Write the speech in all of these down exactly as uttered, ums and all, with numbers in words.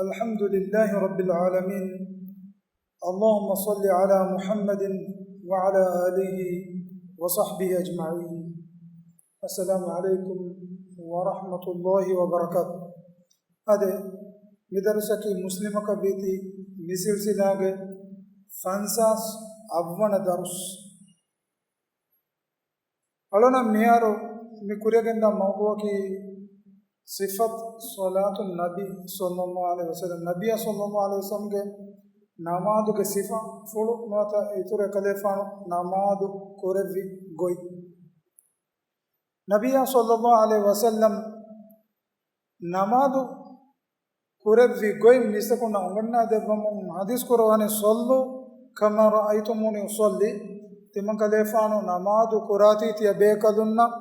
الحمد لله رب العالمين. اللهم صل على محمد وعلى آله وصحبه أجمعين. السلام عليكم ورحمة الله وبركاته. އަދި މި ދަރުސަކީ މުސްލިމަކަށް ވީތީ މި ސިލްސިލާގެ ފަންސާސް އަށްވަނަ ދަރުސް. އަޅުނަށް މިހާރު މި ކުރިއަށް ގެންދާ މައުޟޫޢަކީ ސިފަތު ޞަލާތު ނަބީ ޞައްލައްލާހު ޢަލައިހި ވަސައްލަމް، ނަބިއްޔާ ޞައްލައްލާހު ޢަލައިހި ވަސައްލަމްގެ ނަމާދުގެ ސިފަފުޅު ނުވަތަ އިތުރު އެކަލޭފާނު ނަމާދު ކުރެއްވި ގޮތް. ނަބިއްޔާ ޞައްލައްލާހު ޢަލައިހި ވަސައްލަމް ނަމާދު ކުރެއްވި ގޮތް މީސްތަކުންނަށް އުނގަންނާ ދެއްވަމުން ޙަދީޘް ކުރައްވާނީ، صلوا كما رأيتموني أصلي. ތިމަންކަލޭފާނު ނަމާދު ކުރާތީ ތިޔަބޭކަލުންނަށް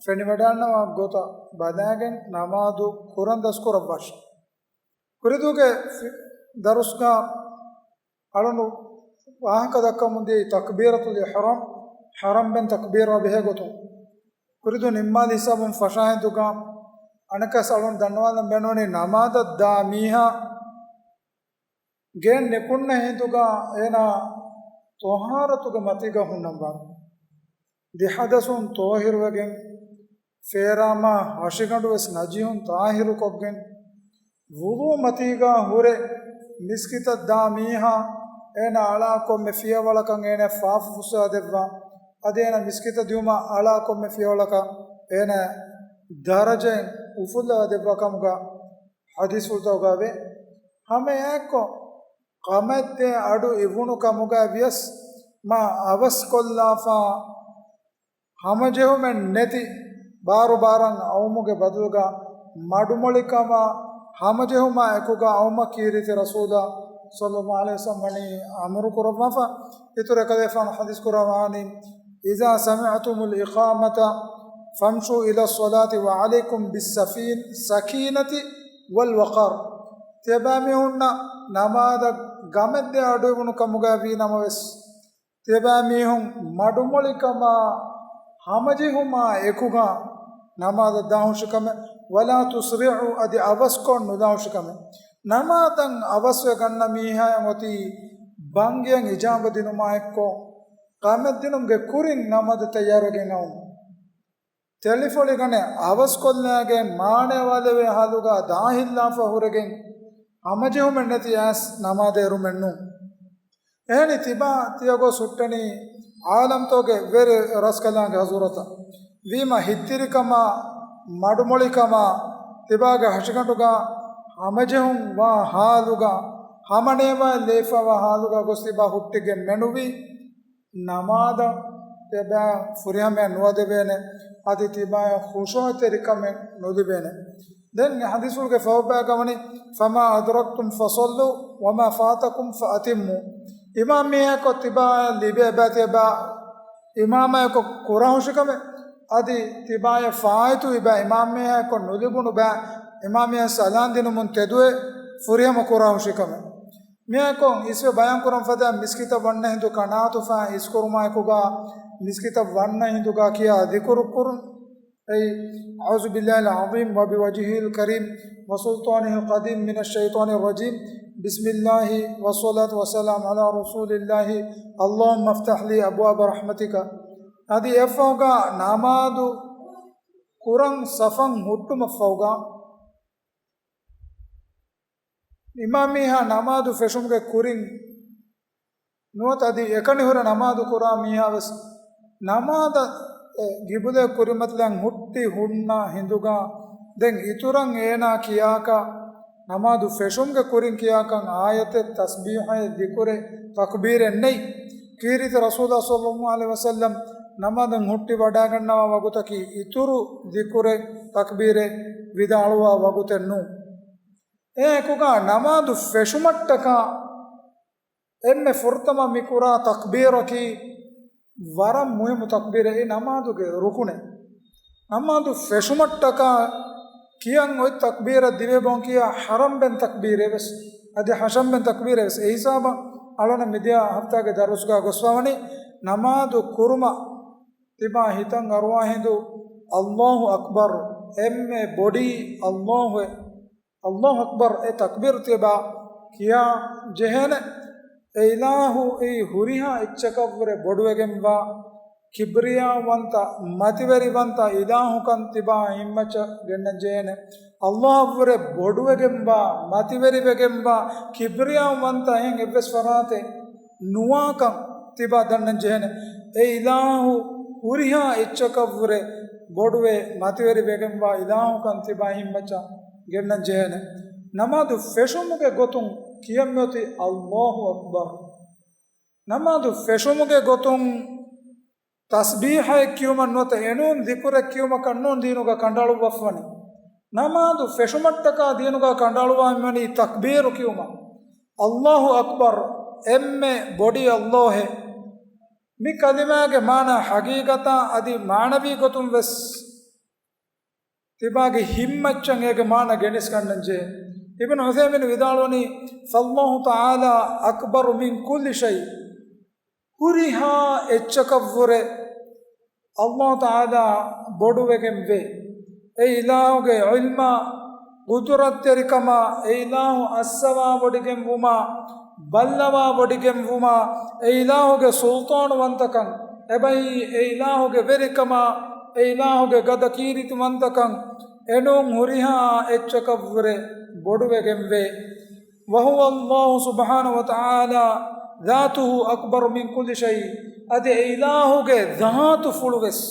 ފެނިވަޑާންނަވާ ގޮތަށް ބަލާގެން ނަމާދު ކުރަން ދަސްކުރައްވާށި. ކުރިދޫގެ ފި-، ދަރުސްގަ އަޅުނު ވާހަކަ ދައްކަމުން ދިޔައީ ތަކްބީރަތުލް އިޙްރާމް، ޙަރަމް ބެން ތަކްބީރާ ބެހޭ ގޮތުން. ކުރިދޫ ނިންމާލި ހިސާބުން ފަށާ ހިނދުގަ އަނެއްކާސް އަޅުން ދަންނަވާލަން ބޭނުނީ ނަމާދަށް ދާ މީހާ ގެއިން ނިކުންނަ ހިނދުގަ އޭނާ ޠަހާރަތުގެ މަތީގަ ހުންނަންވާނެ. ދެ ޙަދަޘުން ޠާހިރުވެގެން، ފޭރާމާ ހަށިގަނޑުވެސް ނަޖިހުން ޠާހިރުކޮށްގެން، ވުޟޫ މަތީގާ ހުރެ މިސްކިތަށް ދާ މީހާ އޭނާ އަޅާ ކޮންމެ ފިޔަވަޅަކަށް އޭނާ ފާފަ ފުއްސާ ދެއްވާ، އަދި އޭނާ މިސްކިތަށް ދިއުމަށް އަޅާ ކޮންމެ ފިޔަވަޅަކަށް އޭނާ ދަރަޖައިން އުފުއްލަވާ ދެއްވާ ކަމުގަ ޙަދީޘްފުޅުތަކުގަ ވޭ. ހަމައެއާއެއްކޮށް، ކަމެއްދޭ އަޑު އިވުނު ކަމުގަ ވިޔަސް، މާ އަވަސްކޮށްލާފަ ހަމަޖެހުމެއް ނެތި ބާރުބާރަށް އައުމުގެ ބަދަލުގަ، މަޑުމޮޅިކަމާ ހަމަޖެހުމާ އެކުގަ އައުމަށް ކީރިތި ރަސޫލާ ޞައްލައްލާހު ޢަލައިހި ވަސައްލަމް ވަނީ އަމުރު ކުރައްވާފަ. އިތުރު އެކަލޭފާނު ޙަދީޘް ކުރައްވާނީ، إذا سمعتم الإقامة فامشوا إلى الصلاة وعليكم بالسكينة والوقار. ތިޔަބައިމީހުންނަށް ނަމާދަށް ކަމެއްދޭ އަޑުއިވުނު ކަމުގަ ވީ ނަމަވެސް، ތިޔަބައިމީހުން މަޑުމޮޅިކަމާ ހަމަޖެހުމާ އެކުގަ ނަމާދަށް ދާހުށިކަމެއް، ولا تسرعوا، އަދި އަވަސްކޮށް ނުދާހުށިކަމެއް. ނަމާދަށް އަވަސްވެ ގަންނަ މީހާއަށް އޮތީ ބަންގިއަށް އިޖާބަ ދިނުމާ އެއްކޮށް، ކަމެއްދިނުމުގެ ކުރިން ނަމާދަށް ތައްޔާރުވެގެން އައުން. ތެލިފޮޅިގަނެ އަވަސްކޮށްލާގެން މާނައަވާލެވޭ ހާލުގަ ދާހިއްލާފަ ހުރެގެން ހަމަޖެހުމެއް ނެތި އައިސް ނަމާދަށް އެރުމެއް ނޫން. އެހެނީ ތިބާ ތިޔަގޮސް ހުއްޓެނީ ޢާލަމްތަކުގެ ވެރި ރަސްކަލާނގެ ޙަޟުރަތަށް. ވީމަ ހިތްތިރިކަމާ، މަޑުމޮޅިކަމާ، ތިބާގެ ހަށިގަނޑުގަ ހަމަޖެހުން ވާ ހާލުގަ، ހަމަނޭވާ ލެއިފަވާ ހާލުގަ ގޮސް ތިބާ ހުއްޓިގެން މެނުވީ، ނަމާދަށް ތިބާ ފުރިހަމަޔަށް ނުވަދެވޭނެ، އަދި ތިބާޔަށް ޚުޝޫޢުތެރިކަމެއް ނުލިބޭނެ. ދެން ޙަދީޘްފުޅުގެ ފަހުބައިގަ ވަނީ، فما أدركتم فصلوا وما فاتكم فأتموا. އިމާމް މީހަކު ތިބާޔަށް ލިބޭ ބައި ތިބާ އިމާމާއެކު ކުރާހުށިކަމެއް، އަދި ތިބާޔަށް ފާއިތުވި ބައި އިމާމް މީހަކު ނުލިބުނު ބައި އިމާމް މީހަށް ސަލާން ދިނުމުން ތެދުވެ ފުރިހަމަ ކުރާހުށިކަމެއް. މިއާއެކު އިސްވެ ބަޔާން ކުރަން ފަދަ މިސްކިތަށް ވަންނަ ހިނދު ކަނާތުފާ އިސްކުރުމާއެކުގަ މިސްކިތަށް ވަންނަ ހިނދުގަ ކިޔާ ޛިކުރު ކުރުން. އެއީ، أعوذ بالله العظيم وبوجهه الكريم وسلطانه القديم من الشيطان الرجيم. بسم الله والصلاة والسلام على رسول الله. اللهم افتح لي أبواب رحمتك. އަދި އެއަށްފަހުގަ ނަމާދު ކުރަން ސަފަށް ހުއްޓުމަށްފަހުގަ، އިމާމް މީހާ ނަމާދު ފެށުމުގެ ކުރިން ނުވަތަ އަދި އެކަނި ހުރެ ނަމާދު ކުރާ މީހާ ވެސް ނަމާދަށް ގިބުލައަށް ކުރިމަތިލަން ހުއްޓި ހުންނަ ހިނދުގަ ދެން އިތުރަށް އޭނާ ކިޔާކަށް، ނަމާދު ފެށުމުގެ ކުރިން ކިޔާކަށް އާޔަތެއް، ތަސްބީޙައެއް، ޛިކުރެއް، ތަކްބީރެއް ނެތް. ކީރިތި ރަސޫލާ ޞައްލައްލާހު ޢަލައިހި ވަސައްލަމް ނަމާދަށް ހުއްޓި ވަޑައިގަންނަވާ ވަގުތަކީ އިތުރު ޛިކުރެއް، ތަކްބީރެއް ވިދާޅުވާ ވަގުތެއް ނޫން. އެ އެކުގަ ނަމާދު ފެށުމަށްޓަކާ އެންމެ ފުރަތަމަ މި ކުރާ ތަކްބީރަކީ ވަރަށް މުހިއްމު ތަކްބީރެއް. އެ ނަމާދުގެ ރުކުނެއް. ނަމާދު ފެށުމަށްޓަކާ ކިޔަން އޮތް ތަކްބީރަށް ދިވެ ބޮން ކިޔާ ޙަރަމް ބެން ތަކްބީރެއް ވެސް، އަދި ޙަޝަމް ބެން ތަކްބީރެއް ވެސް. އެ ހިސާބަށް އަޅުން މިދިޔަ ހަފްތާގެ ދަރުސްގަ ގޮސްފަވަނީ ނަމާދު ކުރުމަށް ތިބާ ހިތަށް އަރުވާ ހިނދު، އައްލާހު އަކްބަރު، އެންމެ ބޮޑީ އައްލާހުއެއް. އައްލާހު އަކްބަރު އެ ތަކްބީރު ތިބާ ކިޔާ ޖެހޭނެ. އެ އިލާހު އެއީ ހުރިހާ އެއްޗަކަށްވުރެ ބޮޑުވެގެންވާ، ކިބްރިޔާވަންތަ، މަތިވެރިވަންތަ އިލާހުކަން ތިބާ ހިތްމައްޗަށް ގެންނަން ޖެހޭނެ. އައްލާހަށްވުރެ ބޮޑުވެގެންވާ، މަތިވެރިވެގެންވާ، ކިބްރިޔާވަންތަ އެހެން އެއްވެސް ފަރާތެއް ނުވާކަން ތިބާ ދަންނަން ޖެހޭނެ. އެ އިލާހު ހުރިހާ އެއްޗަކަށްވުރެ ބޮޑުވެ، މަތިވެރިވެގެންވާ އިލާހުކަން ތިބާ ހިތްމައްޗަށް ގެންނަން ޖެހޭނެ. ނަމާދު ފެށުމުގެ ގޮތުން ކިޔަން އޮތީ އައްލާހު އަކްބަރު. ނަމާދު ފެށުމުގެ ގޮތުން ތަސްބީޙައެއް ކިޔުމަށް ނުވަތަ އެނޫން ޛިކުރެއް ކިޔުމަކަށް ނޫން ދީނުގަ ކަނޑައަޅުއްވަފަވަނީ. ނަމާދު ފެށުމަށްޓަކާ ދީނުގަ ކަނޑައަޅުވާ މިވަނީ ތަކްބީރު ކިޔުމަށް. އައްލާހު އަކްބަރު އެންމެ ބޮޑީ އައްލާހެއް. މި ކަލިމާގެ މާނަ ޙަޤީޤަތާ އަދި މާނަވީ ގޮތުން ވެސް ތިބާގެ ހިތްމައްޗަށް އޭގެ މާނަ ގެނެސްގަންނަން ޖެހޭ. އިބްނު ޢުޘައިމީން ވިދާޅުވަނީ، "فالله تعالى أكبر من كل شيء." ހުރިހާ އެއްޗަކަށްވުރެ އައްލާހު ތަޢާލާ ބޮޑުވެގެންވޭ. އެ އިލާހުގެ ޢިލްމާ، ޤުދުރަތްތެރިކަމާ، އެ އިލާހު އައްސަވާވޮޑިގެންވުމާ، ބައްލަވާ ވޮޑިގެންވުމާ، އެ އިލާހުގެ ސުލްޠާނުވަންތަކަން، އެބައި އެ އިލާހުގެ ވެރިކަމާ، އެ އިލާހުގެ ގަދަ ކީރިތިވަންތަކަން، އެނޫން ހުރިހާ އެއްޗަކަށްވުރެ ބޮޑުވެގެންވޭ. وهو الله سبحانه وتعالى ذاته أكبر من كل شيء. އަދި އެ އިލާހުގެ ޒާތުފުޅުވެސް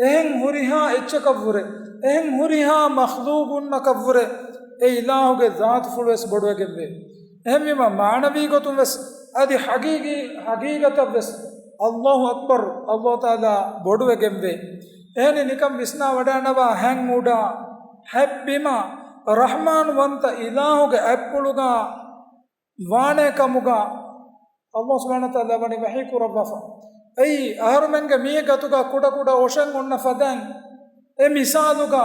އެހެން ހުރިހާ އެއްޗަކަށްވުރެ، އެހެން ހުރިހާ މަޚްލޫޤުންނަކަށްވުރެ، އެ އިލާހުގެ ޒާތުފުޅުވެސް ބޮޑުވެގެންވޭ. އެހެންވީމަ، މާނަވީ ގޮތުންވެސް، އަދި ޙަޤީޤީ، ޙަޤީޤަތަށްވެސް، އައްލާހު އަކްބަރު، އައްލާހު ތަޢާލާ ބޮޑުވެގެންވޭ. އެހެނީ ނިކަން ވިސްނާވަޑައިނަވާ، ހަތް އުޑާ، ހަތް ބިމާ، ރަޙްމާން ވަންތަ އިލާހުގެ އަތްޕުޅުގަ ވާނެ ކަމުގަ އައްލާހު ސުބްޙާނަހު ވަތަޢާލާ ވަނީ ވަޙީ ކުރައްވާފަ. އެއީ އަހަރުމެންގެ މީހެއް ގަތުގަ ކުޑަކުޑަ އޮށެއް އޮންނަ ފަދައިން، އެ މިސާލުގަ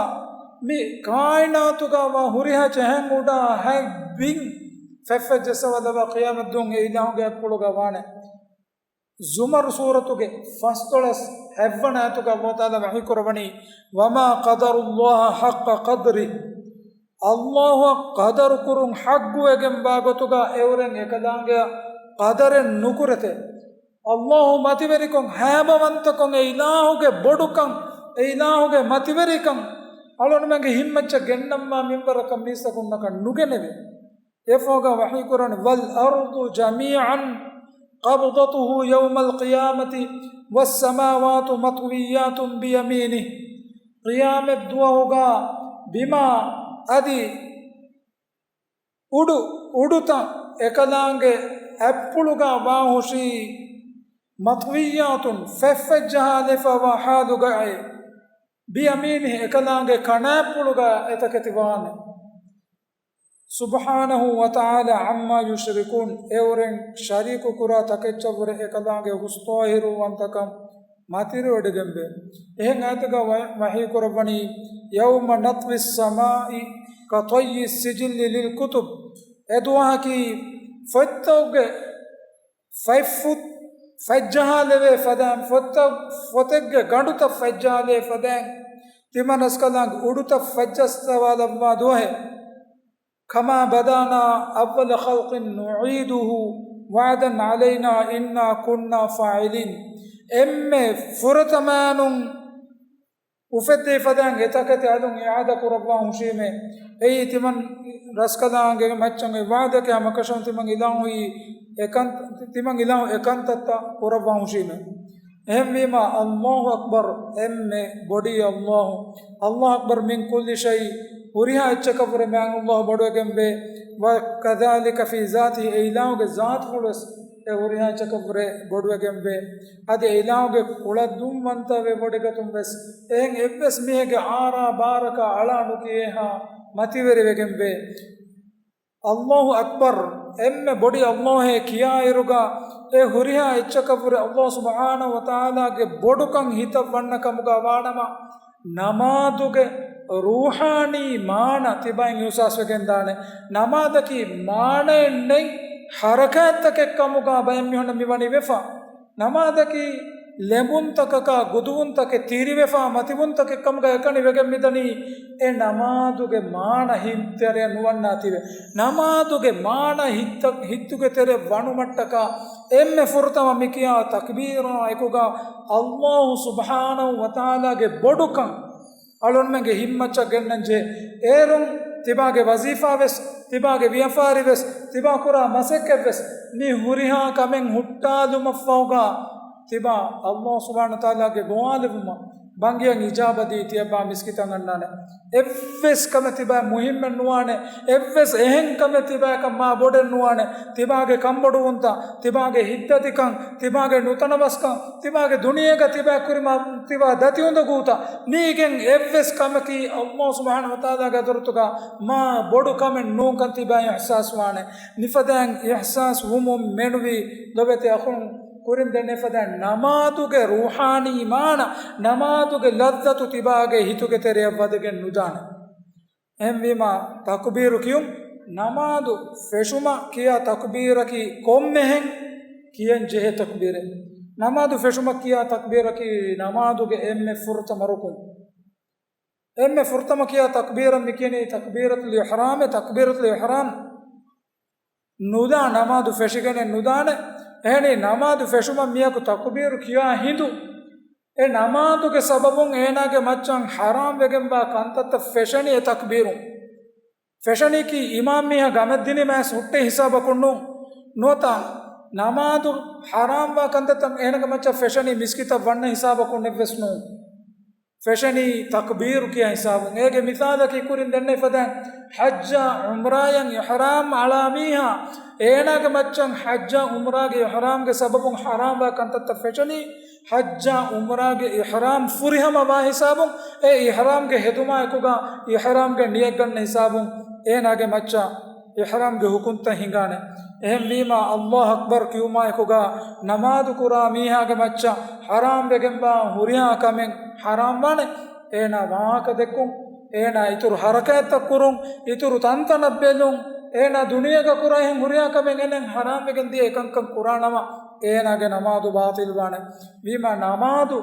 މި ކާއިނާތުގަ ވާ ހުރިހާ އެއްޗެއް ހަތް އުޑާ ހަތް ބިން ފެށިފައްޖައްސަވާލައްވާ ޤިޔާމަތްދުވަހު އެ އިލާހުގެ އަތްޕުޅުގަ ވާނެ. ޒުމަރު ސޫރަތުގެ ފަންސަތޭކަ ހަތްވަނަ އާޔަތުގަ އައްލާހު ތަޢާލާ ވަޙީ ކުރައްވަނީ، "وما قدروا الله حق قدره." އައްލާހުއަށް ޤަދަރު ކުރުން ޙައްޤުވެގެންވާ ގޮތުގަ އެއުރެން އެކަލާނގެއަށް ޤަދަރެއް ނުކުރެތެ. އައްލާހު މަތިވެރިކޮށް، ހައިބަވަންތަކޮށް، އެ އިލާހުގެ ބޮޑުކަން، އެ އިލާހުގެ މަތިވެރިކަން އަޅުގަނޑުމެންގެ ހިތްމައްޗަށް ގެންނަންވާ މިންވަރަކަށް މީސްތަކުންނަކަށް ނުގެނެވޭ. އެފޯގަ ވަޙީކުރަން، "والأرض جميعا قبضته يوم القيامة والسماوات مطويات بيمينه." ޤިޔާމަތްދުވަހުގަ ބިމާ އަދި އުޑު، އުޑުތައް އެކަލާނގެ އަތްޕުޅުގަ ވާހުށީ، مطويات، ފެށިފައްޖަހާލެފަވާ ޙާލުގައޭ، بيمينه، އެކަލާނގެ ކަނާތްޕުޅުގަ އެތަކެތި ވާނެ. سبحانه وتعالى عما يشركون، އެއުރެން ޝަރީކު ކުރާ ތަކެއްޗަށްވުރެ އެކަލާނގެ ހުސްޠާހިރުވަންތަކަން މަތިވެރިވެވޮޑިގެންވޭ. އެހެން އާޔަތުގަ ވަ-، ވަޙީ ކުރައްވަނީ، "يوم نطوي السماء كطي السجل للكتب." އެދުވަހަކީ ފޮތްތަކުގެ ފަތްފު-، ފަތްޖަހާލެވޭ ފަދައިން، ފޮތްތައް، ފޮތެއްގެ ގަނޑުތައް ފަތްޖަހާލެވޭ ފަދައިން، ތިމަން ރަސްކަލާނގެ އުޑުތައް ފަތްޖައްސަވާލައްވާ ދުވަހެއް. كما بدأنا أول خلق نعيده وعدا علينا إنا كنا فاعلين. އެންމެ ފުރަތަމައިނުން އުފެއްދެވި ފަދައިން އެތަކެތި އަލުން އިޢާދަ ކުރައްވާ ހުށީމޭ. އެއީ ތިމަން ރަސްކަލާނގެ މައްޗަށް އޮތް ވަޢުދެކޭ. ހަމަކަށަވަރުން ތިމަން އިލާހު އެކަން، ތިމަން އިލާހު އެކަންތައްތައް ކުރައްވާ ހުށީމޭ. އެހެންވީމާ، އައްލާހު އަކްބަރު، އެންމެ ބޮޑީ އައްލާހު. الله أكبر من كل شيء، ހުރިހާ އެއްޗަކަށްވުރެ މާތް އައްލާހު ބޮޑުވެގެންވޭ. وكذلك في ذاته، އެ އިލާހުގެ ޒާތުފުޅުވެސް އެ ހުރިހާ އެއްޗަކަށްވުރެ ބޮޑުވެގެންވޭ. އަދި އެ އިލާހުގެ ކުޅަދުންވަންތަވެވޮޑިގަތުންވެސް އެހެން އެއްވެސް މީހެއްގެ އާރާ ބާރަކާ އަޅާނުކިޔޭހާ މަތިވެރިވެގެންވޭ. الله أكبر، އެންމެ ބޮޑީ އައްލާހޭ ކިޔާއިރުގަ، އެ ހުރިހާ އެއްޗަކަށްވުރެ އައްލާހު ސުބްޙާނަހު ވަތަޢާލާގެ ބޮޑުކަން ހިތަށް ވަންނަ ކަމުގަ ވާނަމަ، ނަމާދުގެ ރޫޙާނީ މާނަ ތިބައިން އިޙްސާސްވެގެންދާނެ. ނަމާދަކީ މާނައެއް ނެތް ޙަރަކާތްތަކެއް ކަމުގަ ބައެއް މީހުންނަށް މިވަނީ ވެފަ. ނަމާދަކީ ލެނބުންތަކަކާ ގުދުވުންތަކެއް ތިރިވެފާ މަތިވުންތަކެއް ކަމުގަ އެކަނި ވެގެން މިދަނީ، އެ ނަމާދުގެ މާނަ ހިތްތެރެއަށް ނުވަންނާތީވެ. ނަމާދުގެ މާނަ ހިތްތަ-، ހިތުގެ ތެރެ ވަނުމަށްޓަކާ އެންމެ ފުރަތަމަ މިކިޔާ ތަކްބީރާ އެކުގަ އައްލާހު ސުބްޙާނަހު ވަތަޢާލާގެ ބޮޑުކަން އަޅުންމެންގެ ހިތްމައްޗަށް ގެންނަންޖެހޭ. އޭރުން ތިބާގެ ވަޒީފާވެސް، ތިބާގެ ވިޔަފާރިވެސް، ތިބާ ކުރާ މަސައްކަތްވެސް މި ހުރިހާ ކަމެއް ހުއްޓާލުމަށްފަހުގަ ތިބާ އައްލާހު ސުބްޙާނަހު ވަތަޢާލާގެ ގޮވާލެވުމަށް ބަންގިއަށް އިޖާބަދީ ތިޔަބާ މިސްކިތަށް އަންނާނެ. އެއްވެސް ކަމެއް ތިބާ މުހިއްމެއް ނުވާނެ. އެއްވެސް އެހެން ކަމެއް ތިބާކަށް މާ ބޮޑެއް ނުވާނެ. ތިބާގެ ކަންބޮޑުވުންތައް، ތިބާގެ ހިތްދަތިކަން، ތިބާގެ ނުތަނަވަސްކަން، ތިބާގެ ދުނިޔޭގަ ތިބާ ކުރިމަ ތިބާ ދަތި އުނދަގޫތައް، މީގެން އެއްވެސް ކަމަކީ އައްލާހު ސުބްޙާނަހު ވަތަޢާލާގެ ޙަޟްރަތުގަ މާ ބޮޑު ކަމެއް ނޫންކަން ތިބާ އިޙްސާސް ވާނެ. މިފަދައިން އިޙްސާސް ވުމުން މެނުވީ ލޮބެތި އަޚުން ކުރިން ދެންނެފަދަ ނަމާދުގެ ރޫޙާނީ މާނަ، ނަމާދުގެ ލައްޒަތު ތިބާގެ ހިތުގެ ތެރެއަށް ވަދެގެން ނުދާނެ. އެހެންވީމާ، ތަކުބީރު ކިޔުން، ނަމާދު ފެށުމަށް ކިޔާ ތަކުބީރަކީ ކޮންމެހެން ކިޔަން ޖެހޭ ތަކުބީރެއް. ނަމާދު ފެށުމަށް ކިޔާ ތަކުބީރަކީ ނަމާދުގެ އެންމެ ފުރަތަމަ ރުކުން. އެންމެ ފުރަތަމަ ކިޔާ ތަކުބީރަށް މި ކިޔަނީ ތަކުބީރަތުލް އިޙްރާމޭ. ތަކުބީރަތުލް އިޙްރާމް ނުދާ ނަމާދު ފެށިގެނެއް ނުދާނެ. އެހެނީ، ނަމާދު ފެށުމަށް މިއަކު ތަކުބީރު ކިޔާ ހިނދު، އެ ނަމާދުގެ ސަބަބުން އޭނާގެ މައްޗަށް ޙަރާމް ވެގެންވާ ކަންތައްތައް ފެށެނީ އެ ތަކުބީރުން. ފެށެނީކީ އިމާމް މީހާ ގަމެއް ދިނީމަ އައިސް ހުއްޓޭ ހިސާބަކުން ނޫން. ނުވަތަ ނަމާދު ޙަރާމްވާ ކަންތައްތައް އޭނާގެ މައްޗަށް ފެށެނީ މިސްކިތަށް ވަންނަ ހިސާބަކުންނެއްވެސް ނޫން. ފެށެނީ ތަކުބީރު ކިޔާ ހިސާބުން. އޭގެ މިސާލަކީ ކުރިން ދެންނެވިފަދައިން، ޙައްޖާ ޢުމްރާއަށް އިޙްރާމް އަޅާ މީހާ، އޭނާގެ މައްޗަށް ޙައްޖާ ޢުމްރާގެ އިޙްރާމްގެ ސަބަބުން ޙަރާމްވާ ކަންތައްތައް ފެށެނީ، ޙައްޖާ ޢުމްރާގެ އިޙްރާމް ފުރިހަމަ ވާ ހިސާބުން، އެ އިޙްރާމްގެ ހެދުމާ އެކުގަ އިޙްރާމްގެ ނިޔަތް ގަންނަ ހިސާބުން އޭނާގެ މައްޗަށް އިޙްރާމްގެ ޙުކުމްތައް ހިނގާނެ. އެހެންވީމާ، އައްލާހު އަކްބަރު ކިޔުމާ އެކުގަ ނަމާދު ކުރާ މީހާގެ މައްޗަށް ޙަރާމް ވެގެންވާ ހުރިހާ ކަމެއް ޙަރާމް ވާނެ. އޭނާ ވާހަކަ ދެއްކުން، އޭނާ އިތުރު ޙަރަކާތްތައް ކުރުން، އިތުރު ތަންތަނަށް ބެލުން، އޭނާ ދުނިޔޭގަ ކުރާ އެހެން ހުރިހާ ކަމެއް އޭނައަށް ޙަރާމް ވެގެން ދިޔަ އެކަންކަން ކުރާނަމަ، އޭނާގެ ނަމާދު ބާޠިލް ވާނެ. ވީމާ، ނަމާދު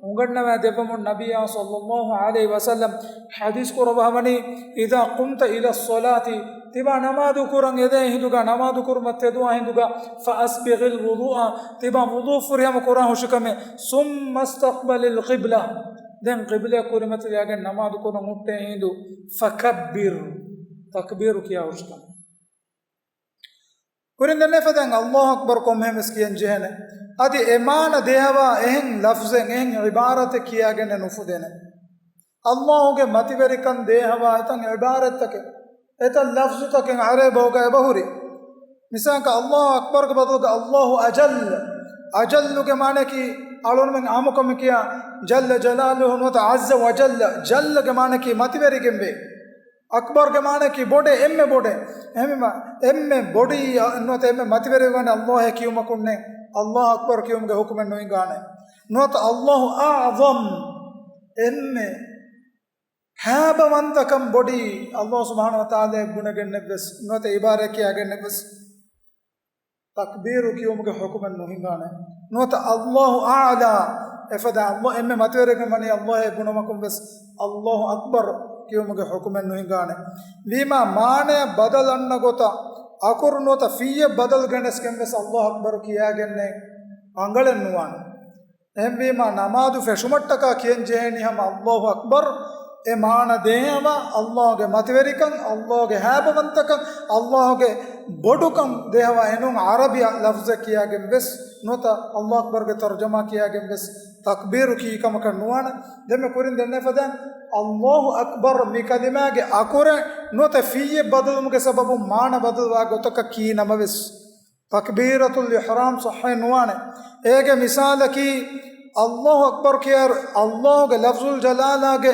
އުނގަންނަވާ ދެއްވަމުން ނަބިއްޔާ ޞައްލައްލާހު ޢަލައިހި ވަސައްލަމް ޙަދީޘް ކުރައްވަވަނީ، "إذا قمت إلى الصلاة"، ތިބާ ނަމާދު ކުރަން އެދޭ ހިނދުގަ، ނަމާދު ކުރުމަށް ތެދުވާ ހިނދުގަ، "فأسبغ الوضوء"، ތިބާ ވުޟޫ ފުރިހަމަ ކުރާ ހުށިކަމެއް، "ثم استقبل القبلة"، ދެން ޤިބްލަ ކުރިމަތިވެގެން ނަމާދު ކުރަން ހުއްޓޭ ހިނދު، "فكبر"، ތަކްބީރު ކިޔާ ހުށިކަމެއް. ކުރިން ދެންނެވިފަދައިން އައްލާހު އަކްބަރު ކޮންމެހެން ވެސް ކިޔަން ޖެހޭނެ. އަދި އެ މާނަ ދޭހަވާ އެހެން ލަފްޒެއް، އެހެން ޢިބާރަތެއް ކިޔާގެން ނުފުދޭނެ. އައްލާހުގެ މަތިވެރިކަން ދޭހަވާ އެތަން ޢިބާރަތްތަކެއް، އެތަން ލަފްޒުތަކެއް ޢަރަބި ބަހުގަ އެބަހުރި. މިސާލަކަށް، އައްލާހު އަކްބަރުގެ ބަދަލުގަ އައްލާހު އަޖައްލު. އަޖައްލުގެ މާނައަކީ އަޅުންމެން އާންމުކޮށް މި ކިޔާ ޖައްލަ ޖަލާލުހު ނުވަތަ ޢައްޒަ ވަޖައްލަ. ޖައްލަގެ މާނައަކީ މަތިވެރިގެންވޭ. އަކްބަރުގެ މާނައަކީ ބޮޑެއް، އެންމެ ބޮޑެއް. އެހެންވީމަ، އެންމެ ބޮޑީ ނުވަތަ އެންމެ މަތިވެރިވާނެ އައްލާހޭ ކިޔުމަކުންނެއް، އައްލާހު އަކްބަރު ކިޔުމުގެ ޙުކުމެއް ނުހިނގާނެ. ނުވަތަ އައްލާހު އަޢްޒަމް، އެންމެ ހައިބަވަންތަކަން ބޮޑީ، އައްލާހު ސުބްޙާނަހު ވަތަޢާލާ ބުނެގެންނެއްވެސް ނުވަތަ ޢިބާރާތް ކިޔާގެންނެއްވެސް ތަކްބީރު ކިޔުމުގެ ޙުކުމެއް ނުހިނގާނެ. ނުވަތަ އައްލާހު އަޢްލާ، އެފަދަ އައްލާ، އެންމެ މަތިވެރިގެން ވަނީ އައްލާހޭ ބުނުމަކުން ވެސް އައްލާހު އަކްބަރު ކިޔުމުގެ ޙުކުމެއް ނުހިނގާނެ. ވީމާ މާނައަށް ބަދަލު އަންނަ ގޮތަށް އަކުރު ނުވަތަ ފިއްޔެއް ބަދަލު ގެނެސްގެން ވެސް އައްލާހު އަކްބަރު ކިޔާގެންނެއް ރަނގަޅެއް ނުވާނެ. އެހެންވީމާ، ނަމާދު ފެށުމަށްޓަކާ ކިޔަން ޖެހޭނީ ހަމަ އައްލާހު އަކްބަރު، އެ މާނަ ދޭހަވާ، އައްލާހުގެ މަތިވެރިކަން، އައްލާހުގެ ހައިބަވަންތަކަން، އައްލާހުގެ ބޮޑުކަން ދޭހަވާ އެނޫން ޢަރަބި ލަފްޒެއް ކިޔާގެން ވެސް ނުވަތަ އައްލާހު އަކްބަރުގެ ތަރުޖަމާ ކިޔާގެން ވެސް ތަކްބީރު ކީ ކަމަކަށް ނުވާނެ. ދެންމެ ކުރިން ދެންނެފަދަ އައްލާހު އަކްބަރު މި ކަލިމާގެ އަކުރެއް ނުވަތަ ފިއްޔެއް ބަދަލުވުމުގެ ސަބަބުން މާނަ ބަދަލުވާ ގޮތަކަށް ކީ ނަމަވެސް، ތަކްބީރަތުލް އިޙްރާމް ޞައްޙަ ނުވާނެ. އޭގެ މިސާލަކީ، އައްލާހު އަކްބަރު ކިޔާއިރު، އައްލާހުގެ ލަފްޒުލް ޖަލާލާގެ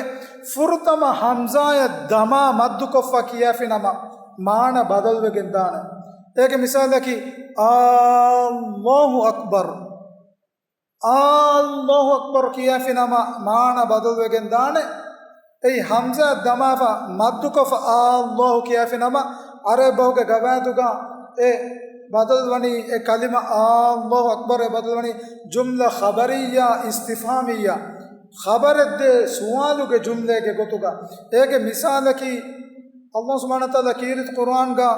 ފުރަތަމަ ހަމްޒާޔަށް ދަމާ މައްދުކޮށްފަ ކިޔާފި ނަމަ، މާނަ ބަދަލުވެގެން ދާނެ. އޭގެ މިސާލަކީ، އާއްލާހު އަކްބަރު. އާއްލާހު އަކްބަރު ކިޔާފި ނަމަ، މާނަ ބަދަލުވެގެން ދާނެ. އެއީ ހަމްޒާ ދަމާފަ މައްދުކޮށްފަ އާއްލާހު ކިޔާފި ނަމަ، ޢަރަބި ބަހުގެ ގަވާއިދުގަ އެ ބަދަލުވަނީ އެ ކަލިމަ އާ ﷲ އަކްބަރު އެ ބަދަލުވަނީ ޖުމްލަ ޚަބަރިއްޔާ އިސްތިފްހާމިއްޔާ. ޚަބަރެއްދޭ ސުވާލުގެ ޖުމްލައެއްގެ ގޮތުގަ. އޭގެ މިސާލަކީ، ﷲ ސުބްޙާނަހޫ ވަތަޢާލާ ކީރިތި ޤުރުއާންގަ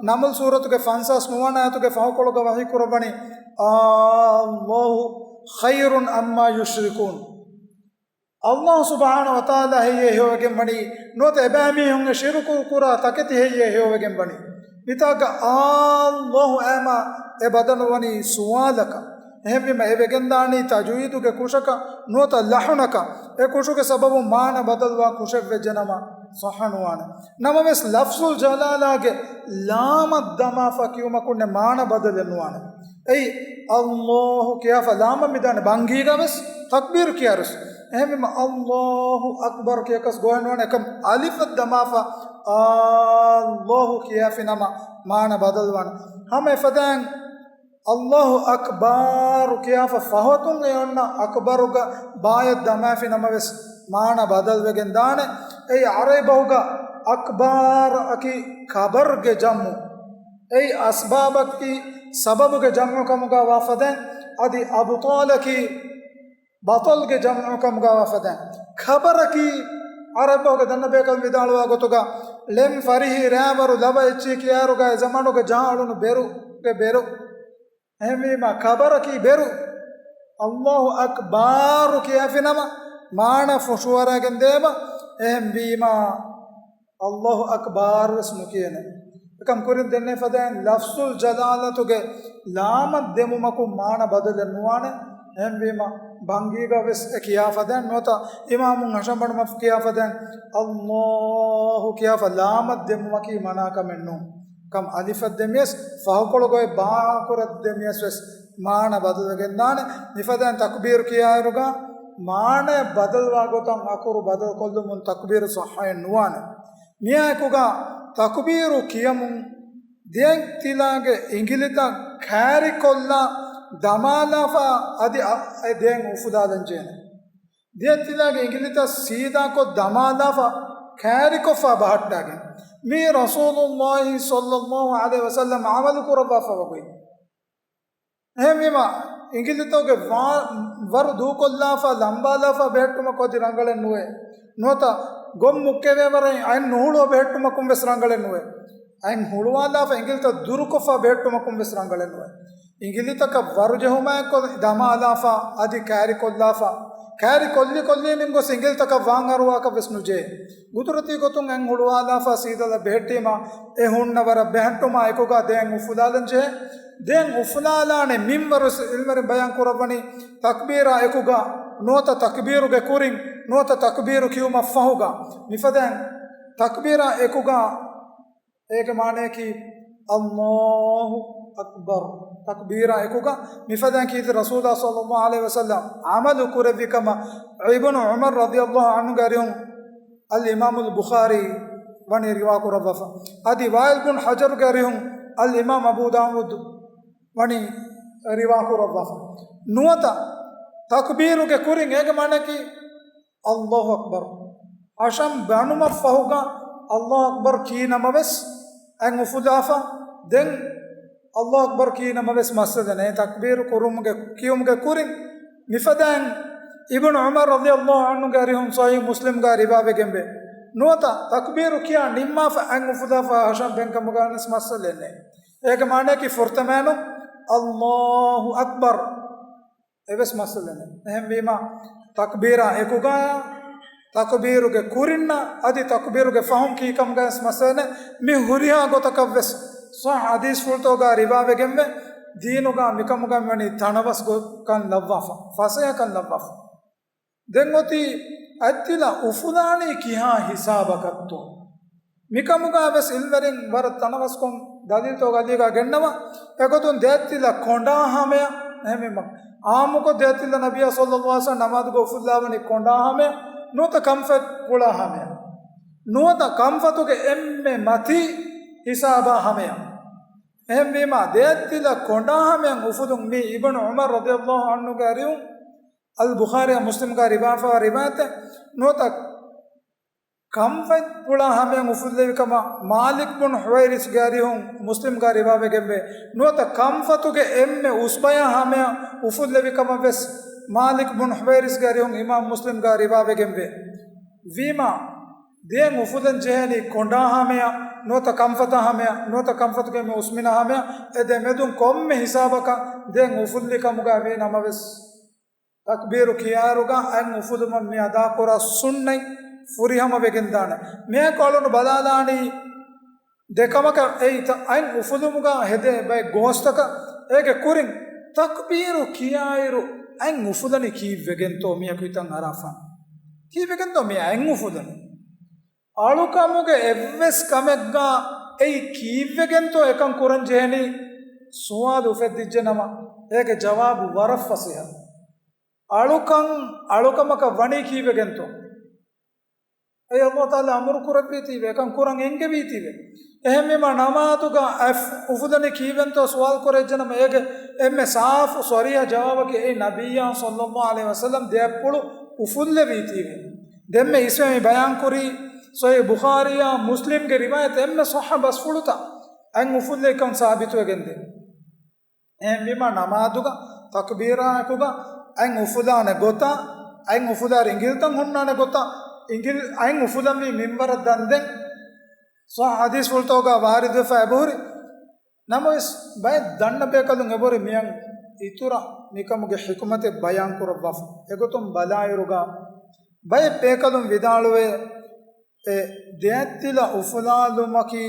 ނަމްލު ސޫރަތުގެ ފަންސާސް ނުވަނަ އާޔަތުގެ ފަހުކޮޅުގަ ވަޙީ ކުރައްވަނީ، އާ ﷲ ޚައިރުން ޢައްމާ ޔުޝްރިކޫން. ﷲ ސުބްޙާނަހޫ ވަތަޢާލާ ހެއްޔޭ ހެޔޮވެގެން ވަނީ؟ ނުވަތަ އެބައިމީހުން އެ ޝިރުކު ކުރާ ތަކެތި ހެއްޔޭ ހެޔޮވެގެން ވަނީ؟ މިތާގަ އާ ﷲ އައިމާ އެ ބަދަލުވަނީ ސުވާލަކަށް. އެހެންވީމަ އެ ވެގެންދާނީ ތަޖުވީދުގެ ކުށަކަށް ނުވަތަ ލަޙުނަކަށް. އެ ކުށުގެ ސަބަބުން މާނަ ބަދަލުވާ ކުށެއް ވެއްޖެނަމަ ޞައްޙަ ނުވާނެ. ނަމަވެސް ލަފްޒުލް ޖަލާލާގެ ލާމަށް ދަމާފަ ކިޔުމަކުންނެ މާނަ ބަދަލެއް ނުވާނެ. އެއީ، ﷲ ކިޔާފަ ލާމަށް މިދާނެ ބަންގީގަ ވެސް ތަކްބީރު ކިޔާރުސް. އެހެންވީމަ، ﷲ އަކްބަރު ކިޔަކަސް ގޮވެން ނުވާނެ. އެކަމް އަލިފަށް ދަމާފަ، އާ ﷲ ކިޔާފި ނަމަ މާނަ ބަދަލުވާނެ. ހަމަ އެފަދައިން، ﷲ އަކްބާރު ކިޔާފަ ފަހަތުން އެ އޮންނަ އަކްބަރުގަ ބާޔަށް ދަމާފި ނަމަވެސް މާނަ ބަދަލުވެގެން ދާނެ. އެއީ ޢަރަބި ބަހުގަ އަކްބާރަކީ ކަބަރުގެ ޖަމްޢު. އެއީ އަސްބާބަކީ ސަބަބުގެ ޖަމްޢު ކަމުގަ ވާފަދައިން، އަދި އަބުޠާލަކީ ބަޠަލްގެ ޖަމްޢު ކަމުގަ ވާފަދައިން. ކަބަރަކީ ޢަރަބި ބަހުގަ ދަންނަ ބޭކަލުން ވިދާޅުވާ ގޮތުގަ، ޅެން ފަރިހި ރާވަރު ލަވަ އެއްޗި ކިޔާރުގަ އެ ޒަމާނުގެ ޖަހާ އުޅުނު ބެރުގެ ބެރު. އެހެންވީމަ، ކަބަރަކީ ބެރު. ﷲ އަކްބާރު ކިޔާފި ނަމަ، މާނަ ފުށުއަރާގެން ދޭބަ. އެހެންވީމަ، ﷲ އަކްބާރު ވެސް ނުކިޔޭނެ. އެކަމް ކުރިން ދެންނެވި ފަދައިން ލަފްޒުލް ޖަލާލަތުގެ ލާމަށް ދެމުމަކުން މާނަ ބަދަލެއް ނުވާނެ. އެހެންވީމަ، ބަންގީގަ ވެސް އެ ކިޔާ ފަދައިން ނުވަތަ އިމާމުން ހަށަނބަނުމަށް ކިޔާ ފަދައިން ﷲ ކިޔާފަ ލާމަށް ދެމުމަކީ މަނާކަމެއް ނޫން. ކަމް އަލިފަށް ދެމިޔަސް ފަހުކޮޅުގައި ބާކުރަށް ދެމިޔަސް ވެސް މާނަ ބަދަލުވެގެންދާނެ. މިފަދައިން ތަކުބީރު ކިޔާއިރުގަ މާނަޔަށް ބަދަލުވާ ގޮތަށް އަކުރު ބަދަލުކޮށްލުމުން ތަކުބީރު ޞައްޙައެއް ނުވާނެ. މިއާއެކުގަ ތަކުބީރު ކިޔަމުން ދެއަތްތިލާގެ އިނގިލިތައް ކާރިކޮށްލާ ދަމާލާފަ އަދި އަ-، އެ ދެއަތް އުފުލާލަން ޖެހޭނެ. ދެއަތްތިލާގެ އިނގިލިތައް ސީދާކޮށް ދަމާލާފަ ކާރިކޮށްފަ ބަހައްޓާގެން. މީ ރަސޫލުﷲ ޞައްލަﷲ ޢަލައިހި ވަސައްލަމް ޢަމަލު ކުރައްވާފަ ވަގުތު. އެހެންވީމަ، އިނގިލިތަކުގެ ވާ-، ވަރު ދޫކޮށްލާފަ، ލަނބާލާފަ ބެހެއްޓުމަކު އަދި ރަނގަޅެއް ނުވޭ. ނުވަތަ ގޮށް މުއްކެވޭ ވަރަށް އަތް ނުހުޅުވަ ބެހެއްޓުމަކުން ވެސް ރަނގަޅެއް ނުވޭ. އަތް ހުޅުވާލާފަ އިނގިލިތައް ދުރުކޮށްފަ ބެހެއްޓުމަކުން ވެސް ރަނގަޅެއް ނުވޭ. އިނގިލިތަކަށް ވަރު ޖެހުމާއެކު ދަމާލާފަ، އަދި ކާރިކޮށްލާފަ، ކާރި ކޮށްލި ކޮށްލީމެން ގޮސް އިނގިލިތަކަށް ވާން އަރުވާކަށް ވެސް ނުޖެހޭ. ގުދުރަތީ ގޮތުން އަތް ހުޅުވާލާފަ ސީދާލާ ބެހެއްޓީމަ، އެ ހުންނަ ވަރަށް ބެހެއްޓުމާ އެކުގަ ދެއަތް އުފުލާލަން ޖެހޭ. ދެއަތް އުފުލާލާނެ މިންވަރު ވެސް ޢިލްމުވެރިން ބަޔާން ކުރައްވަނީ، ތަކްބީރާ އެކުގަ ނުވަތަ ތަކްބީރުގެ ކުރިން ނުވަތަ ތަކްބީރު ކިޔުމަށް ފަހުގަ. މިފަދައިން ތަކްބީރާ އެކުގަ އޭގެ މާނަޔަކީ، ﷲ އަކްބަރު. ތަކްބީރާ އެކުގަ މިފަދައިން ކީރިތި ރަސޫލާ ޞައްލަﷲ ޢަލައިހި ވަސައްލަމް ޢަމަލު ކުރެއްވި ކަމަށް އިބްނު ޢުމަރު ރަޟިޔަﷲ ޢަންހުގެ އަރިހުން އަލް އިމާމުލް ބުޚާރީ ވަނީ ރިވާ ކުރައްވާފަ. އަދި ވާއިލް ބުން ޙަޖަރުގެ އަރިހުން އަލް އިމާމް އަބޫ ދާވޫދު ވަނީ ރިވާ ކުރައްވާފަ. ނުވަތަ ތަކްބީރުގެ ކުރިން އޭގެ މާނަޔަކީ، ﷲ އަކްބަރު. ހަށަން ބަނުމަށް ފަހުގަ ﷲ އަކްބަރު ކީ ނަމަވެސް އަތް އުފުލާފަ، ދެން ﷲ އަކްބަރު ކީ ނަމަވެސް މައްސަލަ ނެތް. ތަކްބީރު ކުރުމުގެ، ކިޔުމުގެ ކުރިން މިފަދައިން އިބްނު ޢުމަރު ރަޟިޔަﷲ ޢަންހުގެ އަރިހުން ޞަޙީޙު މުސްލިމްގަ ރިވާވެގެންވޭ. ނުވަތަ ތަކްބީރު ކިޔާ ނިންމާފަ އަތް އުފުލާފަ ހަށަން ބެންކަމުގަ ވެސް މައްސަލައެއް ނެތް. އޭގެ މާނަޔަކީ ފުރަތަމައިނު ﷲ އަކްބަރު. އެވެސް މައްސަލައެއް ނެތް. އެހެންވީމަ، ތަކްބީރާ އެކުގަޔާ، ތަކްބީރުގެ ކުރިންނަށް އަދި ތަކްބީރުގެ ފަހުން ކީކަމުގަޔަސް މައްސަލައެއް ނެތް. މި ހުރިހާ ގޮތަކަށް ވެސް ޞައްޙަ ޙަދީޘްފުޅުތަކުގަ ރިވާވެގެންވޭ. ދީނުގަ މިކަމުގަ ވަނީ ތަނަވަސްކޮށްކަން ލައްވާފަ، ފަސޭހަކަން ލައްވާފަ. ދެން އޮތީ އަތްތިލަ އުފުލާނީ ކިހާ ހިސާބަކަށްތޯ؟ މިކަމުގަ ވެސް އިލްމުވެރިން ވަރަށް ތަނަވަސްކޮށް ދަލީލްތައް ގަލީގަ ގެންނަވާ. އެގޮތުން ދެއަތްތިލަ ކޮނޑާ ހަމަޔަށް، އެހެންވީމަ، އާއްމުކޮށް ދެއަތްތިލަ ނަބިއްޔާ ޞައްލަﷲ ޢަލައިހި ވަސައްލަމް ނަމާދުގަ އުފުލާވަނީ ކޮނޑާ ހަމަޔަށް، ނުވަތަ ކަންފަތް ފުޅާ ހަމަޔަށް. ނުވަތަ ކަންފަތުގެ އެންމެ މަތީ ހިސާބާ ހަމަޔަށް. އެހެންވީމަ، ދެއަތްތިލަ ކޮނޑާ ހަމަޔަށް އުފުލުން މީ އިބްނު ޢުމަރު ރަޟިޔަﷲ ޢަންހުގެ އަރިހުން އަލް ބުޚާރީ މުސްލިމްގަ ރިވާފަވާ ރިވާޔަތެއް ނުވަތަ ކަންފަތްޕުޅާ ހަމަޔަށް އުފުއްލެވި ކަމަށް މާލިކް ބުން ހުވައިރިސްގެ އަރިހުން މުސްލިމްގާ ރިވާވެގެންވޭ. ނުވަތަ ކަންފަތުގެ އެންމެ އުސްބަޔާ ހަމަޔަށް އުފުއްލެވި ކަމަށް ވެސް މާލިކް ބުން ހުވައިރިސްގެ އަރިހުން އިމާމް މުސްލިމްގާ ރިވާވެގެންވޭ. ވީމާ، ދެން އުފުލަން ޖެހޭނީ ކޮނޑާ ހަމަޔަށް ނުވަތަ ކަންފަތާ ހަމަޔަށް ނުވަތަ ކަންފަތުގެ އެންމެ އުސްމިނާ ހަމަޔަށް. އެ ދެމެދުން ކޮންމެ ހިސާބަކަށް ދެން އުފުއްލި ކަމުގަ ވީ ނަމަވެސް، ތަކްބީރު ކިޔާއިރުގަ އަތް އުފުލުމަށް މި އަދާކުރާ ސުންނަތް ފުރިހަމަ ވެގެންދާނެ. މިއާއެކު އަޅުން ބަލާލާނީ ދެ ކަމަކަށް. އެއީ ތަ-، އަތް އުފުލުމުގަ ހެދޭ ބައެއް ގޯސްތަކަށް. އޭގެ ކުރިން ތަކްބީރު ކިޔާއިރު އަތް އުފުލަނީ ކީއްވެގެންތޯ މިއަކު ހިތަށް އަރާފާނެ؟ ކީއްވެގެންތޯ މި އަތް އުފުލަނީ؟ އަޅުކަމުގެ އެއްވެސް ކަމެއްގަ އެއީ ކީއްވެގެންތޯ އެކަން ކުރަން ޖެހެނީ؟ ސުވާލު އުފެއްދިއްޖެ ނަމަ، އޭގެ ޖަވާބު ވަރަށް ފަސޭހަ. އަޅުކަން އަޅުކަމަކަށް ވަނީ ކީއްވެގެންތޯ؟ އެއީ އައްލާހު ތަޢާލާ އަމުރު ކުރެއްވީތީވެ، އެކަން ކުރަން އެންގެވީތީވެ. އެހެންވީމާ، ނަމާދުގަ އަތް އުފުލަނީ ކީއްވެންތޯ ސުވާލު ކުރެއްޖެނަމަ، އޭގެ އެންމެ ސާފު ޞަރީޙަ ޖަވާބަކީ އެއީ ނަބިއްޔާ ޞައްލައްލާހު ޢަލައިހި ވަސައްލަމް ދެއަތްޕުޅު އުފުއްލެވީތީވެ. ދެންމެ އިސްވެ މި ބަޔާންކުރީ ޞަޙީޙު ބުޚާރީއާ މުސްލިމްގެ ރިވާޔަތް އެންމެ ޞައްޙަ ބަސްފުޅުތައް އަތް އުފުއްލެވިކަން ސާބިތުވެގެންދޭ. އެހެންވީމާ، ނަމާދުގަ ތަކްބީރާއެކުގަ އަތް އުފުލާނެ ގޮތާ، އަތް އުފުލާއިރު އިނގިލިތައް ހުންނާނެ ގޮތާ، އިނގިލި-، އަތް އުފުލަންވީ މިންވަރަށް ދަންދެން ޞައްޙަ ޙަދީޘްފުޅުތަކުގަ ވާރިދުވެފަ އެބަހުރި. ނަމަވެސް، ބައެއް ދަންނަ ބޭކަލުން އެބަހުރި މިއަށް އިތުރަށް މިކަމުގެ ޙިކުމަތެއް ބަޔާންކުރައްވާފަ. އެގޮތުން ބަލާއިރުގަ، ބައެއް ބޭކަލުން ވިދާޅުވޭ، އެ ދެއަތްތިލަ އުފުލާލުމަކީ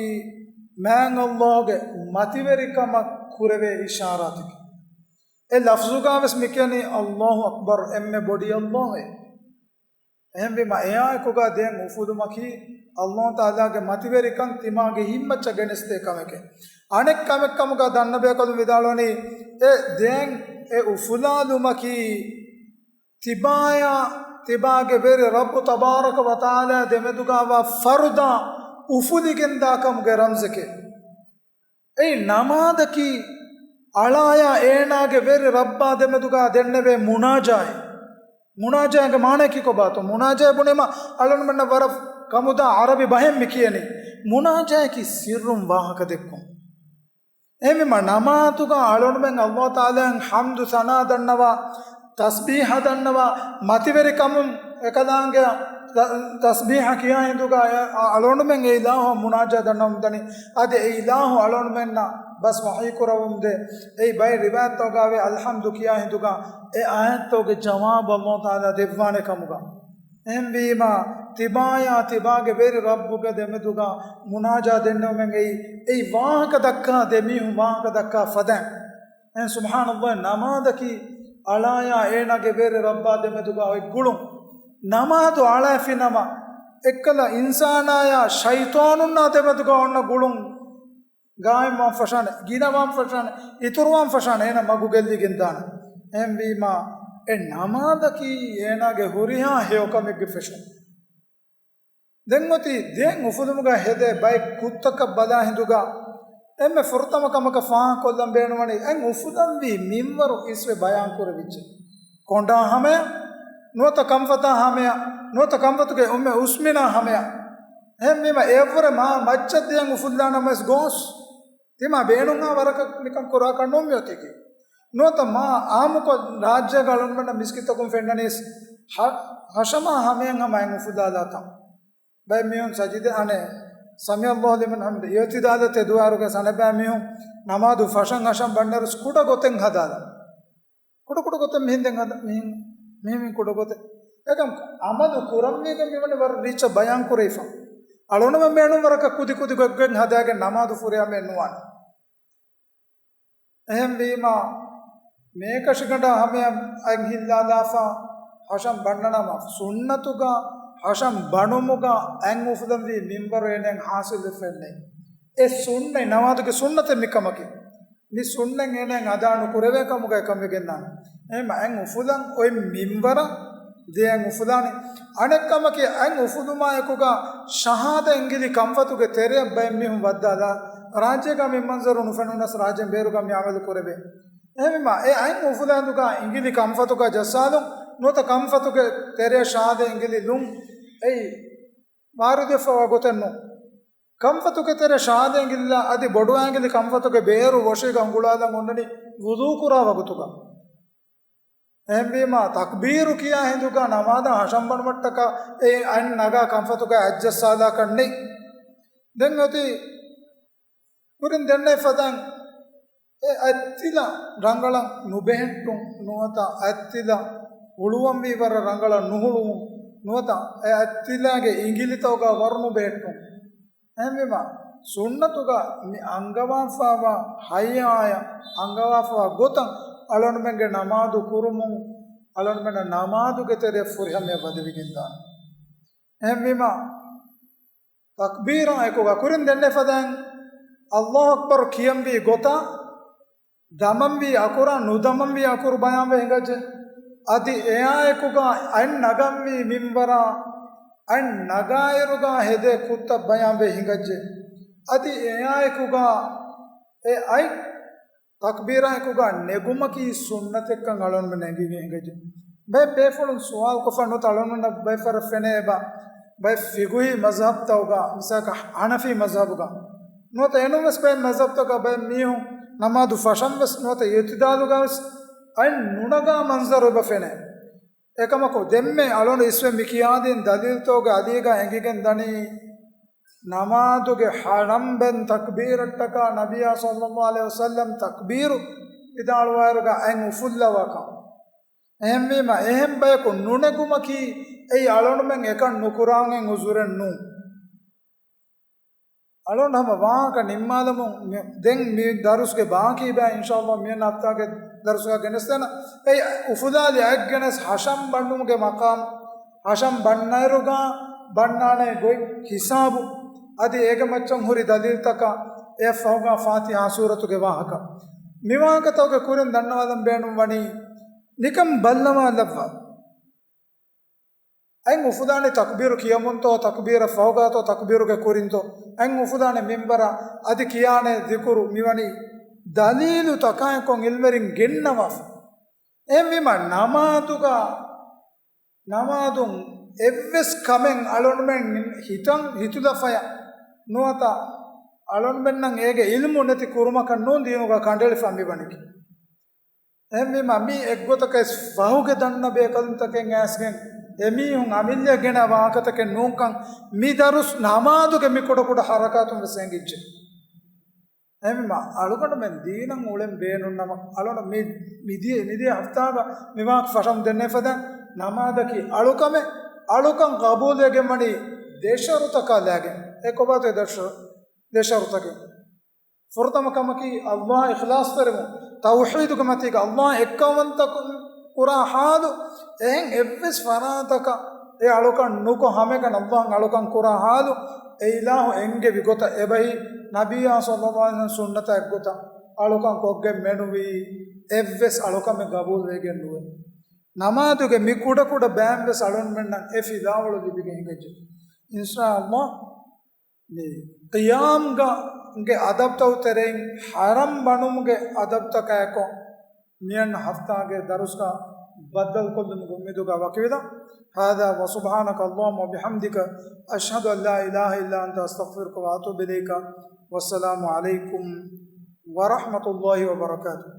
މާތް އައްލާހުގެ މަތިވެރިކަމަށް ކުރެވޭ އިޝާރާތެކޭ. އެ ލަފްޒުގަވެސް މިކިޔަނީ އައްލާހު އަކްބަރު، އެންމެ ބޮޑީ އައްލާހުއޭ. އެހެންވީމަ، އެއާއެކުގަ ދެން އުފުލުމަކީ އައްލާހު ތަޢާލާގެ މަތިވެރިކަން ތިމާގެ ހިތްމައްޗަށް ގެނެސްދޭ ކަމެކޭ. އަނެއް ކަމެއް ކަމުގަ ދަންނަ ބޭކަލުން ވިދާޅުވަނީ، އެ ދެން އެ އުފުލާލުމަކީ ތިބާޔާ ތިބާގެ ވެރި ރައްބު ތަބާރަކަ ވަތަޢާލާ ދެމެދުގަވާ ފަރުދާ އުފުލިގެންދާ ކަމުގެ ރަމްޒެކޭ. އެއީ ނަމާދަކީ އަޅާޔާ އޭނާގެ ވެރި ރައްބާ ދެމެދުގަ ދެންނެވޭ މުނާޖާއެއް. މުނާޖާގެ މާނަޔަކީ ކޮބާތޯ؟ މުނާޖާ ބުނީމަ އަޅުންމެންނަށް ވަރަށް ކަމުދާ ޢަރަބި ބަހެއް މި ކިޔަނީ. މުނާޖާއަކީ ސިއްރުން ވާހަކަ ދެއްކުން. އެހެންވީމަ، ނަމާދުގަ އަޅުންމެން އައްލާހު ތަޢާލާއަށް ޙަމްދު ސަނާ ދަންނަވާ، ތަސްބީޙަ ދަންނަވާ، މަތިވެރިކަމުން އެކަލާނގެ ތަ-، ތަސްބީޙަ ކިޔާ ހިނދުގަ އަ-، އަޅުންމެން އެ އިލާހު މުނާޖާ ދަންނަވަމުން ދަނީ. އަދި އެ އިލާހު އަޅުންމެންނަށް ބަސް ވަޙީ ކުރައްވަމުންދޭ. އެއީ ބައެއް ރިވާޔަތްތަކުގަވޭ އަލްޙަމްދު ކިޔާ ހިނދުގަ އެ އާޔަތްތަކުގެ ޖަވާބު އައްލާހު ތަޢާލާ ދެއްވާނެ ކަމުގަ. އެހެންވީމާ، ތިބާޔާ ތިބާގެ ވެރި ރައްބުގެ ދެމެދުގަ މުނާޖާ ދެންނެވުމެއް އެއީ، އެއީ ވާހަކަ ދައްކާ ދެ މީހުން ވާހަކަ ދައްކާ ފަދައިން. އެހެން ސުބްޙާނައްލާހް، ނަމާދަކީ އަޅާޔާ އޭނާގެ ވެރި ރައްބާ ދެމެދުގަ އޮތް ގުޅުން. ނަމާދު އަޅާފިނަމަ، އެއްކަލަ އިންސާނާޔާ ޝައިޠާނުންނާ ދެމެދުގަ އޮންނަ ގުޅުން. ގާއިމްވާން ފަށާނެ، ގިނަވާން ފަށާނެ، އިތުރުވާން ފަށާނެ، އޭނަ މަގު ގެއްލިގެން ދާނެ. އެހެންވީމާ، އެ ނަމާދަކީ އޭނާގެ ހުރިހާ ހެޔޮކަމެއްގެ ފެށުން. ދެން އޮތީ ދެން އުފުލުމުގަ ހެދޭ ބައެއް ކުށްތަކަށް ބަލާ ހިނދުގަ، އެންމެ ފުރަތަމަ ކަމަކަށް ފާހަގަކޮށްލަން ބޭނުންވަނީ، އެން އުފުލަންވީ މިންވަރު އިސްވެ ބަޔާން ކުރެވިއްޖެ. ކޮނޑާ ހަމަޔަށް، ނުވަތަ ކަންފަތާ ހަމަޔަށް، ނުވަތަ ކަންފަތުގެ އުމެ އުސްމިނާ ހަމަޔަށް. އެހެންވީމަ، އެއަށްވުރެ މާ މައްޗަށް ދެން އުފުލާނަމަވެސް ގޯސް. ތިމާ ބޭނުންހާ ވަރަކަށް ނިކަން ކުރާކަށް ނޫން މިއޮތީކީ. ނުވަތަ މާ އާއްމުކޮށް ރާއްޖޭގަ އަޅުންމެންނަށް މިސްކިތްތަކުން ފެންނަނީސް ހަ-، ހަށަމާ ހަމަޔަށް ހަމަ އެން އުފުލާލާތާ. ބައެއް މީހުން ސަޖިދަ އަނެއް ސަމިޢަﷲ ލިމަން ޙަމިދަ އިޢުތިދާލަށް ތެދުވާއިރުގަ ސަނެބައި މީހުން ނަމާދު ފަށަން ހަށަން ބަންނައިރު ކުޑަ ގޮތެއް ހަދާލާ. ކުޑަ ކުޑަ ގޮތެއް މިހެން ދެން ހަދާ، މިހެން، މިހެން މި ކުޑަ ގޮތެއް. އެކަމް އަމަލު ކުރަންވީގެން މިވަނީ ވަރަށް ރީއްޗަށް ބަޔާން ކުރެވިފަ. އަޅުންމެން ބޭނުން ވަރަކަށް ކުދި ކުދި ގޮތްގޮތް ހަދާގެން ނަމާދު ފުރިހަމައެއް ނުވާނެ. އެހެންވީމާ، މޭކަށިގަނޑާ ހަމަޔަށް އަތް ހިއްލާލާފަ ހަށަން ބަންނަނަމަ، ސުންނަތުގަ ހަށަން ބަނުމުގަ އަތް އުފުލަންވީ މިންވަރު އޭނައަށް ޙާޞިލުވެފައެއްނެތް. އެ ސުންނަތް، ނަމާދުގެ ސުންނަތެއް މިކަމަކީ. މި ސުންނަތް އޭނައަށް އަދާ ނުކުރެވޭ ކަމުގައި ކަމެއް ގެންނާނެ. އެހެންމަ އަތް އުފުލަން އޮތް މިންވަރަށް ދެ އަތް އުފުލާނެ. އަނެއް ކަމަކީ، އަތް އުފުލުމާއެކުގަ ޝަހާދަ އިނގިލި ކަންފަތުގެ ތެރެއަށް ބައެއް މީހުން ވައްދާލާ، ރާއްޖޭގަ މި މަންޒަރު ނުފެނުނަސް ރާއްޖޭން ބޭރުގަ މި އަމަލު ކުރެވޭ. އެހެންވީމާ، އެ އަތް އުފުލާ ހިނދުގަ އިނގިލި ކަންފަތުގަ ޖައްސާލުން، ނުވަތަ ކަންފަތުގެ ތެރެއަށް ޝަހާދަ އިނގިލި ލުން. އެއީ ވާރިދުވެފަވާ ގޮތެއް ނޫން. ކަންފަތުގެ ތެރެ ޝާދެ އެނގިއްލާ އަދި ބޮޑު އައިނގިލި ކަންފަތުގެ ބޭރު ވޮށީގަ ހުނގުޅާލަން އޮންނަނީ ވުޟޫ ކުރާ ވަގުތުގަ. އެހެންވީމާ، ތަކްބީރު ކިޔާ ހިނދުގަ ނަމާދަށް ހަށަން ބަނުމަށްޓަކާ އެ އަތް ނަގާ ކަންފަތުގަ އަތްޖައްސާލާކަށް ނެތް. ދެން އޮތީ ކުރިން ދެންނެވި ފަދައިން އެ އަތްތިލަ ރަނގަޅަށް ނުބެހެއްޓުން ނުވަތަ އަތްތިލަ ހުޅުވަންވީ ވަރަށް ރަނގަޅަށް ނުހުޅުވުން ނުވަތަ އެ އަތްތިލާގެ އިނގިލިތަކުގަ ވަރު ނުބެހެއްޓުން. އެހެންވީމާ، ސުންނަތުގަ މި އަންގަވާފައިވާ ހައްޔާއަށް އަންގަވާފައިވާ ގޮތަށް އަޅުގަނޑުމެންގެ ނަމާދު ކުރުމުން އަޅުގަނޑުމެންނަށް ނަމާދުގެ ތެރެއަށް ފުރިހަމަޔަށް ވަދެވިގެންދާނެ. އެހެންވީމާ، ތަކްބީރާ އެކުގަ ކުރިން ދެންނެވި ފަދައިން އައްލާހު އަކްބަރު ކިޔަންވީ ގޮތާ، ދަމަންވީ އަކުރާ، ނުދަމަންވީ އަކުރު ބަޔާންވެ ހިނގައްޖެ. އަދި އެއާއެކުގަ އަތް ނަގަންވީ މިންވަރާ، އަތް ނަގާއިރުގަ ހެދޭ ކުށްތައް ބަޔާންވެ ހިނގައްޖެ. އަދި އެއާއެކުގަ އެ އަތް ތަކްބީރާއެކުގަ ނެގުމަކީ ސުންނަތެއްކަން އަޅުގަނޑުމެން އެނގިގެން ހިނގައްޖެ. ބައެއް ބޭފުޅުން ސުވާލުކޮށްފަ ނުވަތަ އަޅުގަނޑަށް ބައެއް ފަހަރަށް ފެނޭ އެބަ ބައެއް ފިގުހީ މަޒްހަބްތަކުގަ، މިސާލަކަށް ހަނަފީ މަޒްހަބުގަ ނުވަތަ އެނޫންވެސް ބައެއް މަޒްހަބްތަކުގަ ބައެއް މީހުން ނަމާދު ފަށަންވެސް ނުވަތަ އިއުތިދާލުގަވެސް އަތް ނުނަގާ މަންޒަރު އެބަ ފެނޭ. އެކަމަކު ދެންމެ އަޅުގަނޑު އިސްވެ މި ކިޔާދިން ދަލީލުތަކުގެ އަލީގަ އެނގިގެން ދަނީ، ނަމާދުގެ ހަށަންބަން ތަކްބީރަށްޓަކާ ނަބިއްޔާ ޞައްލައްލާހު ޢަލައިހި ވަސައްލަމް ތަކްބީރު ވިދާޅުވާއިރުގަ އަތް އުފުއްލަވާކަން. އެހެންވީމަ، އެހެން ބަޔަކު ނުނެގުމަކީ އެއީ އަޅުގަނޑުމެން އެކަން ނުކުރާން އެއް އުޒުރެއް ނޫން. އަޅުގަނޑު ހަމަ ވާހަކަ ނިންމާލަމުން މި-، ދެން މި ދަރުސްގެ ބާކީ ބައި އިންޝާﷲ މިއަންނަ ހަފްތާގެ ދަރުސްގަ ގެނެސްދޭނަން. އެ އުފުލާލި އަތް ގެނެސް ހަށަން ބަންނުމުގެ މަޤާމް، ހަށަން ބަންނައިރުގަ ބަންނާނެ ގޮތް ހިސާބު، އަދި އޭގެ މައްޗަށް ހުރި ދަލީލްތަކާ އެއަށް ފަހުގަ ފާތިޙާ ސޫރަތުގެ ވާހަކަ. މި ވާހަކަތަކުގެ ކުރިން ދަންނަވާލަން ބޭނުން ވަނީ، ނިކަން ބައްލަވާލައްވާ. އަތް އުފުލާނީ ތަކްބީރު ކިޔަމުންތޯ، ތަކްބީރަށް ފަހުގާތޯ، ތަކްބީރުގެ ކުރިންތޯ، އަތް އުފުލާނެ މިންވަރަށް، އަދި ކިޔާނެ ޛިކުރު މިވަނީ ދަލީލު ތަކާއެކު ޢިލްމުވެރިން ގެންނަވާފަ. އެހެންވީމަ ނަމާދުގަ، ނަމާދުން އެއްވެސް ކަމެއް އަޅުގަނޑުމެން ހިތަށް ހިތުލަފަޔަށް ނުވަތަ އަޅުގަނޑުމެންނަށް އޭގެ ޢިލްމު ނެތި ކުރުމަކަށް ނޫން ދީނުގަ ކަނޑައެޅިފަ މިވަނީކީ. އެހެންވީމަ، މި އެއްގޮތަކަށް ފަހުގެ ދަންނަ ބޭކަލުންތަކެއް އައިސްގެން އެމީހުން އަމިއްލައަށް ގެނައި ވާހަކަތަކެއް ނޫންކަން، މި ދަރުސް ނަމާދުގެ މި ކުޑަކުޑަ ހަރަކާތުން ވެސް އެނގިއްޖެ. އެހެންވީމަ، އަޅުގަނޑުމެން ދީނަށް އުޅެން ބޭނުންނަމަ، އަޅުގަނޑު މި، މިދިޔަ، މިދިޔަ ހަފްތާގަ މި ވާހަކަ ފަށަން ދެންނެވި ފަދަ ނަމާދަކީ އަޅުކަމެއް، އަޅުކަން ގަބޫލުވެގެން ވަނީ ދެ ޝަރުޠަކާ ލާގެން. އެ ކޮބާތޯ ދެ ޝަ-، ދެ ޝަރުޠަކީ؟ ފުރަތަމަ ކަމަކީ، ﷲ އިޚްލާޞްތެރިވުން، ތައުޙީދުގެ މަތީގަ ﷲ އެއްކައުވަންތަކުން ކުރާ ޙާލު، އެހެން އެއްވެސް ފަރާތަކަށް އެ އަޅުކަން ނުކޮށް، ހަމައެކަނި ﷲ އަށް އަޅުކަން ކުރާ ޙާލު، އެ އިލާހު އެންގެވި ގޮތަށް އެބަހީ، ނަބިއްޔާ ޞައްލައްލާހު ޢަލައިހި ވަސައްލަމް ސުންނަތާ އެއްގޮތަށް އަޅުކަން ކޮށްގެން މެނުވީ، އެއްވެސް އަޅުކަމެއް ގަބޫލުވެގެން ނުވޭ. ނަމާދުގެ މި ކުޑަކުޑަ ބަޔަންވެސް އަޅުގަނޑުމެންނަށް އެ ފިލާވަޅު ލިބިގެން ހިނގައްޖެ. އިންޝާﷲ، މި ޤިޔާމްގަ ގެ އަދަބްތައް ތެރެއިން ހަށަން ބަނުމުގެ އަދަބްތަކާއެކު މިއަންނަ ހަފްތާގެ ދަރުސްގަ ބައްދަލުކޮށްލުމުގެ އުއްމީދުގަ ވަކިވެލަން. هذا وسبحانك اللهم وبحمدك، أشهد أن لا إله إلا أنت، أستغفرك وأتوب إليك. والسلام عليكم ورحمة الله وبركاته.